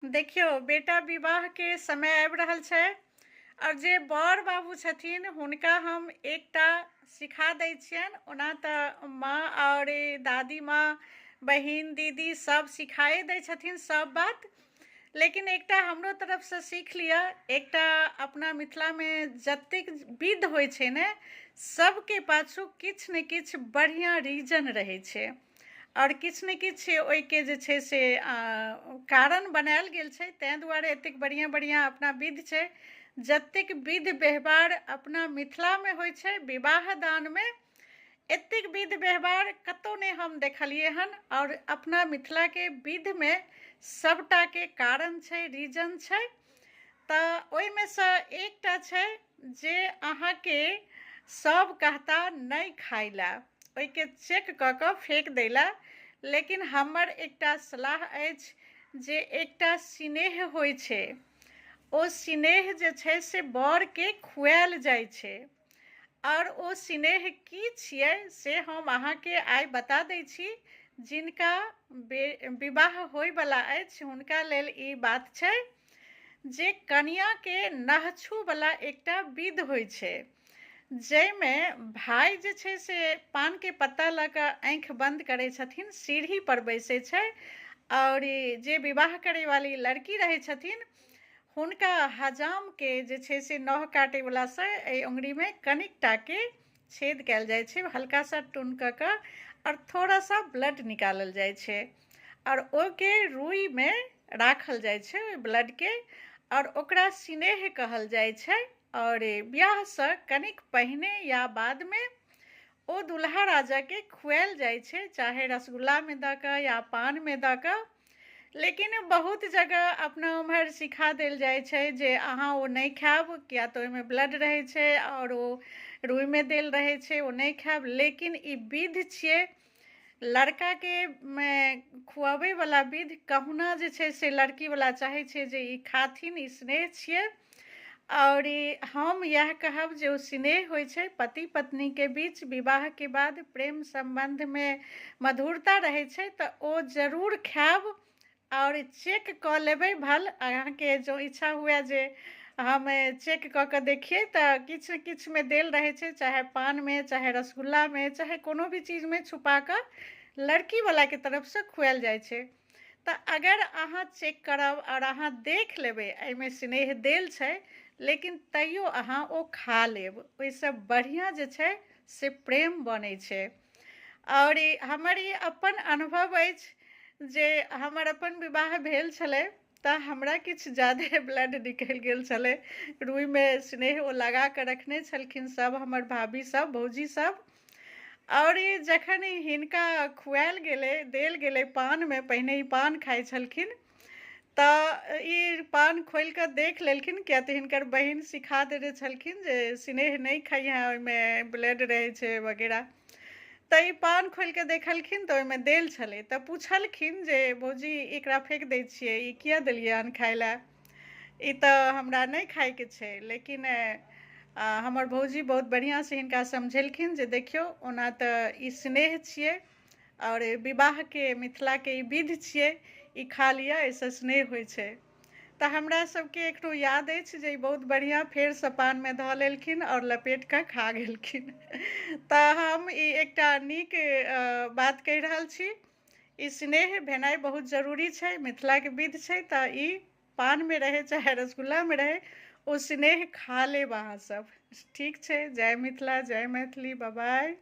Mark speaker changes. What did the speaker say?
Speaker 1: देखियौ, बेटा विवाहके समय आबि रहल छै आओर जे बर बाबू छथिन हुनका हम एकटा सिखा दै छियनि। ओना तऽ माँ आओर दादी माँ, बहिन, दीदी सब सिखाए दै छथिन सब बात, लेकिन एकटा हमरो तरफसँ सीख लिअ। एकटा अपना मिथिलामे जतेक विध होइ छै ने, सबके पाछू किछु ने किछु बढ़िआँ रीजन रहै छै आओर किछु ने किछु ओहिके जे छै से कारण बनायल गेल छै। ताहि दुआरे एतेक बढ़िआँ बढ़िआँ अपना विध छै। जतेक विध व्यवहार अपना मिथिलामे होइ छै विवाह दानमे, एतेक विध व्यवहार कतहु नहि हम देखलियै हन। आओर अपना मिथिलाके विधमे सभटाके कारण छै, रीजन छै। तऽ ओहिमे सँ एकटा छै जे अहाँके सभ कहता नहि खाइ लए, ओहिके चेक कऽ कऽ फेक दै लए, लेकिन हमर एकटा सलाह अछि जे एकटा सिनेह होइ छै, ओ सिनेह जे छै से बरके खुआएल जाइ छै। आओर ओ सिनेह की छियै से हम अहाँके आइ बता दै छी। जिनका विवाह होइवला अछि हुनका लेल ई बात छै जे कनिआँके नहछूवला एकटा विध होइ छै, जाहिमे भाय जे छै से पानके पत्ता लऽ कऽ आँखि बन्द करै छथिन, सीढ़ीपर बैसै छै आओर जे विवाह करैवाली लड़की रहै छथिन हुनका हजामके जे छै से नह काटैवलासँ एहि अङ्गुरीमे कनिक टाके छेद कयल जाइ छै, हल्का सा टुन कऽ कऽ, आओर थोड़ा सा ब्लड निकालल जाइ छै आओर ओहिके रुइमे राखल जाइ छै ओहि ब्लडके, आओर ओकरा सिनेह कहल जाइ छै। आओर बियाहसँ कनिक पहिने या बादमे ओ दुल्हा राजाके खुआएल जाइ छै, चाहे रसगुल्लामे दऽ कऽ या पानमे दऽ कऽ। लेकिन बहुत जगह अपना उम्हर सिखा देल जाइ छै जे अहाँ ओ नहि खायब, किया तऽ ओहिमे ब्लड रहै छै आओर ओ रुइमे देल रहै छै, ओ नहि खायब। लेकिन ई विध छियै लड़काके खुआबैवला विध। कहुना जे छै से लड़कीवला चाहै छै जे ई खाथिन, ई स्नेह छियै। आओर ई हम इएह कहब जे ओ स्नेह होइ छै पति पत्नीके बीच विवाहके बाद, प्रेम सम्बन्धमे मधुरता रहै छै, तऽ ओ जरूर खायब आओर चेक कऽ लेबै। भल अहाँके जँ इच्छा हुए जे हम चेक कऽ कऽ देखियै, तऽ किछु किछुमे देल रहै छै, चाहे पानमे, चाहे रसगुल्लामे, चाहे कोनो भी चीजमे छुपा कऽ लड़कीवलाके तरफसँ खुआएल जाइ छै। तऽ अगर अहाँ चेक करब आओर अहाँ देख लेबै एहिमे स्नेह देल छै, लेकिन तैयो अहाँ ओ खा लेब, ओहिसँ बढ़िआँ जे छै से प्रेम बनै छै। आओर ई हमर ई अपन अनुभव अछि जे हमर अपन विवाह भेल छलै तऽ हमरा किछु ज्यादे ब्लड निकलि गेल छलै रुइमे। स्नेह ओ लगा कऽ रखने छलखिन सभ हमर भाभीसभ, भौजीसभ। आओर ई जखन हिनका खुआएल गेलै, देल गेलै पानमे, पहिने ई पान खाइ छलखिन, तऽ ई पान खोलि कऽ देख लेलखिन, किया तऽ हिनकर बहिन सिखा देने छलखिन जे स्नेह नहि खइहेँ, ओहिमे ब्लड रहै छै वगैरह। तऽ ई पान खोलि कऽ देखलखिन तऽ ओहिमे देल छलै। तऽ पुछलखिन जे भौजी, एकरा फेक दै छियै, ई किया देलियै हन खाइ लए? ई तऽ हमरा नहि खाइके छै। लेकिन हमर भौजी बहुत बढ़िआँसँ हिनका समझेलखिन जे देखियौ, ओना तऽ ई स्नेह छियै आओर विवाहके मिथिलाके ई विध छियै, ई खा लिअ, एहिसँ स्नेह होइ छै। तऽ हमरा सबके एखनो याद अछि जे ई बहुत बढ़िआँ फेरसँ पानमे धऽ लेलखिन आओर लपेटि कऽ खा गेलखिन। तऽ हम ई एकटा नीक बात कहि रहल छी, ई स्नेह भेनाइ बहुत जरूरी छै, मिथिलाके विध छै। तऽ ई पानमे रहै चाहे रसगुल्लामे रहै, ओ स्नेह खा लेब अहाँसभ। ठीक छै, जय मिथिला, जय मैथिली, बाय।